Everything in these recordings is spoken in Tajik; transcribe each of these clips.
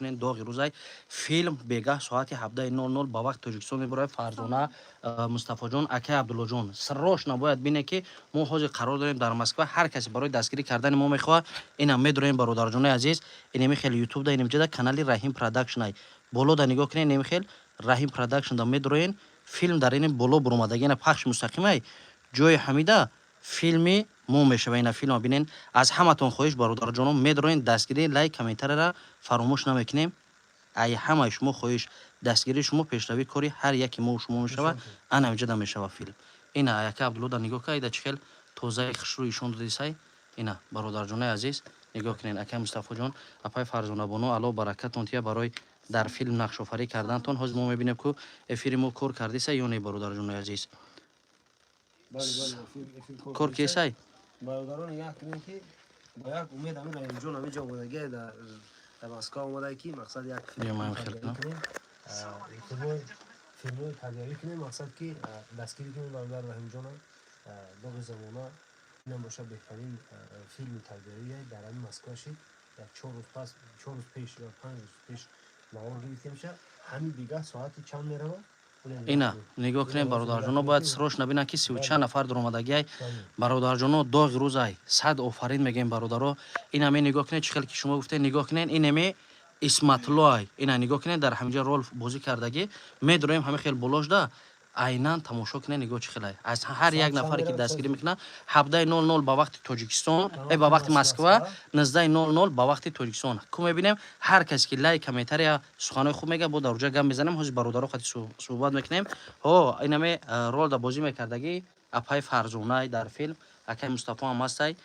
Кунед, доғи рӯзай филм бегаҳ соати 17:00 ба вақти Тоҷикистон мебарояд. Фарзона, Мустафоҷон, акай Абдуллоҷон, срочно бояд бине, ки мо ҳозир қарор дорем дар Москва. Ҳар касе барои дастгирӣ кардани мо мехоҳад, инам медорем, бародарҷонои азиз. Инеми хел Ютуб да, инемҷада канали Раҳим Продакшн ай боло да нигоҳ кунед. Инеми хел Раҳим Продакшн да медороен, филм дар ини боло буромадаги, ина пахши мустақимай ҷои ҳамида филми мо мешава. Ина филма бинен. Аз ҳаматон хоҳиш, бародарҷоно, медороен дастгирӣ, лайк, комментарияра фаромӯш намекунем. Ай ҳамаи шумо хоҳиш, дастгирии шумо пешравии кори ҳар яки мо шумо мешава. Ана инҷода мешава филм. Ина яка Абдулло нигоҳ ка, ида чӣ хел тозаи хушрӯ ишон додисай. Ина, бародарҷонои азиз, нигоҳ кунед. Акай Мустафоҷон, апай Фарзонабону, Алло баракатон тия барои дар филм нақшофарӣ кардантон. Ҳозир мо мебинем, ку эфири мо кор кардиса ё не, бародарҷонои азиз. Кор кесай. Бародарон, нигоҳ кунем, ки бо як умед ҳамин Раҳимҷон ҳамин ҷо омадагия, дар Москва омада, ки мақсад як филм кунем, филмҳои тарбиявӣ кунем, мақсад ки дастгирӣ кунем бародар Раҳимҷона. «Доғи замона» инам боша, беҳтарин филми тарбиявие дар ҳамин Москва шид. Як 4 рӯз пас, 4 рӯз пеш ё 5 рӯз пеш навор гирифтемша. Ҳамин дигаҳ соати чанд меравад? Ина нигоҳ кунем, бародарҷоно, бояд срочно бинанд, ки сиву чанд нафар дуромадагиай. Бародарҷоно, доғи рӯзай, сад офарин мегӯем, бародаро. Инаме нигоҳ кунед, чӣ хел ки шумо гуфтед, нигоҳ кунед, инаме Исматлоай. Ина нигоҳ кунед, дар ҳаминҷа рол бозӣ кардагӣ. Медроем ҳамин хел болошда, айнан тамошо кунед, нигоҳ чӣ хелай. Аз ҳар як нафаре ки дастгирӣ мекунад, 17:00 ба вақти Тоҷикистон, ба вақти Москва, 19:00 ба вақти Тоҷикистон ку мебинем. Ҳар касе ки лайк, комментария, суханои хуб мега, бо дар уҷа гап мезанем. Ҳозир бародаро қати суҳбат мекунем. Ҳо, инаме ролда бозӣ мекардагӣ апай Фарзонай дар филм, акай Мустафо ҳам ҳастай.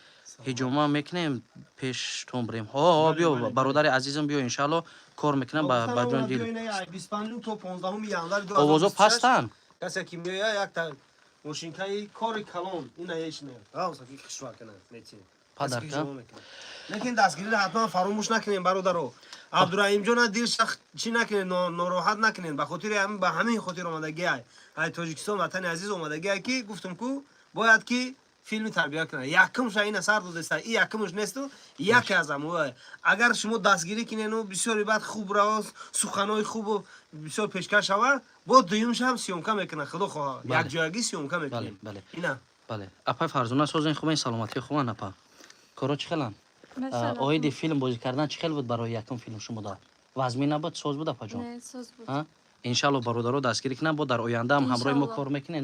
Ҳиҷома мекунем, пештон бирем. Ҳо, биё, бародари азизам, биё, иншаалло кор мекунам ба ҷон дил. Овозо пастанд. Касе ки меоя, якта мошинкаи кори калон ина ешне ки хишва кана мети. Подарка. Лекин дастгириро ҳатман фаромӯш накунем, бародаро. Абдураҳимҷона дил чӣ накунед, нороҳат накунед. Ба хотири ба ҳамин хотир омадагиай, ай Тоҷикистон, ватани азиз омадагиай, ки гуфтум ку бояд ки филми тарбия кунад. Якумша ина сар додеста, и якумш несту, яке аз амуа. Агар шумо дастгирӣ кинену бисёри баъд хуб раво, суханои хубу бисёр пешкаш шава, бо дуюмша ҳам съёмка мекунад, худо хоҳа, якҷоягӣ съёмка мекунем. Ина. Бале, апай Фарзона, созен, хубен, саломатӣ хубан, апа? Коро чӣ хеланд? Оиди филм бозӣ кардан чӣ хел буд? Барои якум филм шумо да вазмин набуд, соз буд, апаҷон? Иншалло, бародаро дастгирӣ кунанд, бо дар ояндаам ҳамроҳи мо кор мекунед.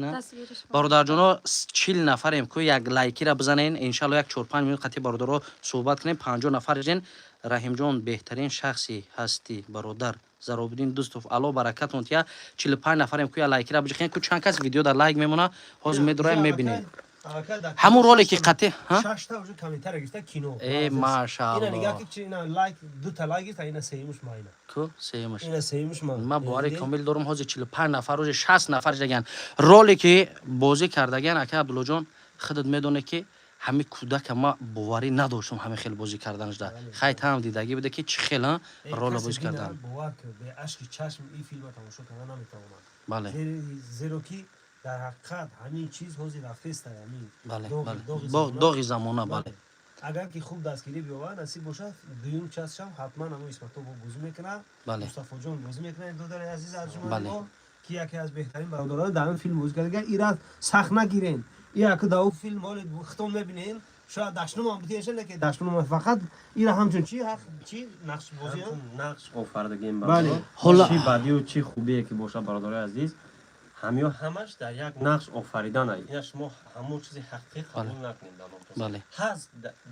Бародарҷоно, 40 нафарем ку, як лайкира бизанен. Иншалло, як 4-5 минут қатъи бародаро суҳбат кунем. 50 нафар жен. Раҳимҷон, беҳтарин шахси ҳастӣ, бародар. Заробиддин Дӯстов, Алло баракатон тия. 45 нафарем ку, як лайкира биҷихен ку. Чанд кас видео дар лайк мемона, ҳозир медураем, мебинем ҳамун роле ки қатъи. Шашта уже комментария гирифта кино. Э, машаалло. Ина нигоҳ ки ина лайк, дута лайк гирифта, ина сеюмуш ма, ина. Ку сеюмуш? Ина сеюмуш ма. Ма бовари комил дорум, ҳозир 45 нафар, уже 60 нафар шудаган. Роле ки бозӣ кардаган, ака Абдуллоҷон, худат медонӣ, ки ҳами кӯдака ма боварӣ надоштам ҳами хел бозӣ карданашда. Хай, таам дидагӣ буде, ки чӣ хел рола бозӣ кардан. Бовар кар, бе ашки чашм ин филма тамошо кардан наметавонам. Бале. Зеро ки дар ҳақиқат ҳамин чиз ҳозир рафтеста, ҳамин доғи замона, бале. Агар ки хуб дастгирӣ биёвад, насиб бошад, дуюм частшам ҳатман ҳамо Исмато бозӣ мекунад, Мустафоҷон бозӣ мекунад, додари азиз арҷумани мо, ки яке аз беҳтарин бародарон дар ин филм бозӣ карда. Ира сахт нагирен, ира дар филм ҳоли хитон мебинем, шояд дашнумам бутеша, лекин дашнумам фақат ира ҳамчун чи ҳақ чи нақш бозӣ. Нақш офардагем, чи бадию чи хубие ки бошад, бародарои азиз, ҳамиё ҳамаш дар як нақш офаридан. Ина шумо ҳамон чизи ҳақиқӣ қабул накунед. Ҳаст,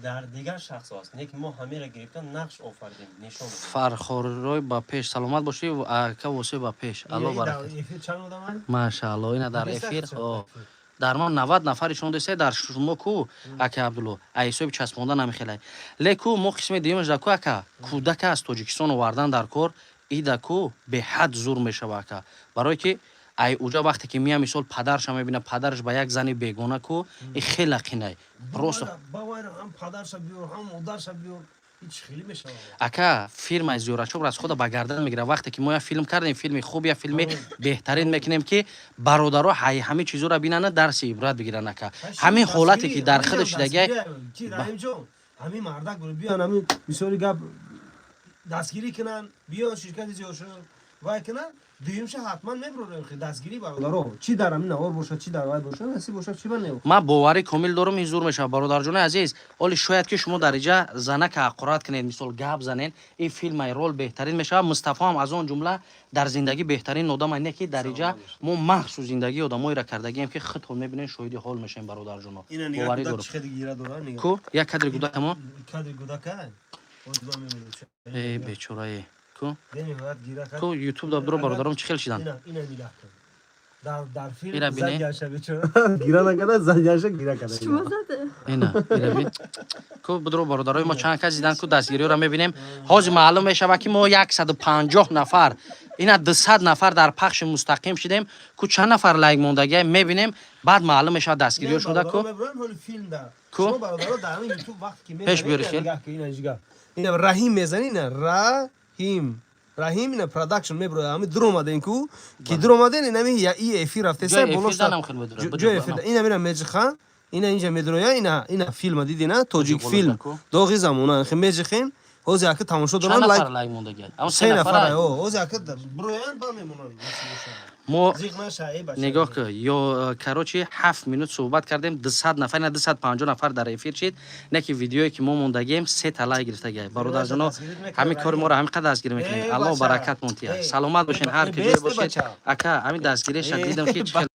дар дигар шахсҳо аст, не ки мо ҳамеро гирифта нақш офаридем, нишон. Фархоррой, ба пеш, саломат бошӣ, ака Восеъ, ба пеш, Алло баракат. Машаалло. Ина дар эфир дар мо 90 нафари шумо десте, дар шумо ку, ака Абдулло, ҳисоби часпонда намехелай. Леку мо қисми дуюмаш да ку, ака, кӯдака аз Тоҷикистон овардан дар кор, ида ку беҳад зур мешава, ака, барое ки ай уҷа вақте ки мия, мисол, падарша мебина, падараш ба як зани бегона ку, и хела қинай просто. Падарша биёр, ҳам модарша биёр. Ака, фирмаи Зиёратчобр аз худа ба гардан мегирад. Вақте ки мо як филм кардем, филми хуб, як филми беҳтарин мекунем, ки бародаро ҳамин чизоро бинанд, дарси ибрат бигиранд, ака. Ҳамин ҳолате ки дар худ шидагиай. Ҳамин мардак биён, ҳамин бисёри гап. Дастгирӣ кунанд, биён, ширкати зиёдшон вай кунанд. Дуюмша ҳатман мебурорем дастгирӣ, бародаро, чӣ дар ҳамин навор бошад, чӣ дар вай бошад, насиб бошад, чӣ ба не. Ман боварӣ комил дорам, ин зур мешавад, бародарҷони азиз. Оли шояд ки шумо дар иҷа занака ҳақорат кунед, мисол, гап занед, ин филмай рол беҳтарин мешавад. Мустафо ҳам аз он ҷумла дар зиндагӣ беҳтарин одамай, не ки дар иҷа мо махсус зиндагии одамоеро кардагием, ки худтон мебинед, шоҳиди ҳол мешавем, бародарҷоно. Боварӣ дорам. Ку як кадри гудака мо. Кадри гудака. Э, бечорае, ку ку Ютуб да биро, бародаром, чӣ хел шидан. Ира бине. Гира накарда, заняша гира карда. Ина, ира бин. Ку бидро, бародарои мо чанд кас дидан, ку дастгириёро мебинем. Ҳозир маълум мешавад, ки мо 150 нафар, ина 200 нафар дар пахши мустақим шидем. Ку чанд нафар лайк мондагия мебинем, баъд маълум мешавад дастгириё шуда ку. Ку? Пеш биёри хел. Ина Раҳим мезани, ина Раҳим, Раҳим, ина Продакшн меброяд. Ҳами дуромаден ку, ки дуромаден, инами и эфир рафтеса. Ҷои эфир ина мира меҷихан, ина инҷа медроя, ина филма дидина, тоҷик филм «Доғи замона» меҷихен. Ҳозир ака тамошо доран. Лайк се нафар ҳозир ака бироянд, ба мемонанд. Мо нигоҳ ку, ё, короче, 7 минут суҳбат кардем, 200 нафар, ина 250 нафар дар эфир шид, не ки видеое ки мо мондагием сета лайк гирифтагиай. Бародарҷоно, ҳамин кори моро ҳамин қадр дастгирӣ мекунем, Аллоҳ баракат монтия. Саломат бошен, ҳар куҷое бошед. Ака, ҳамин дастгириша дидам, ки чӣ.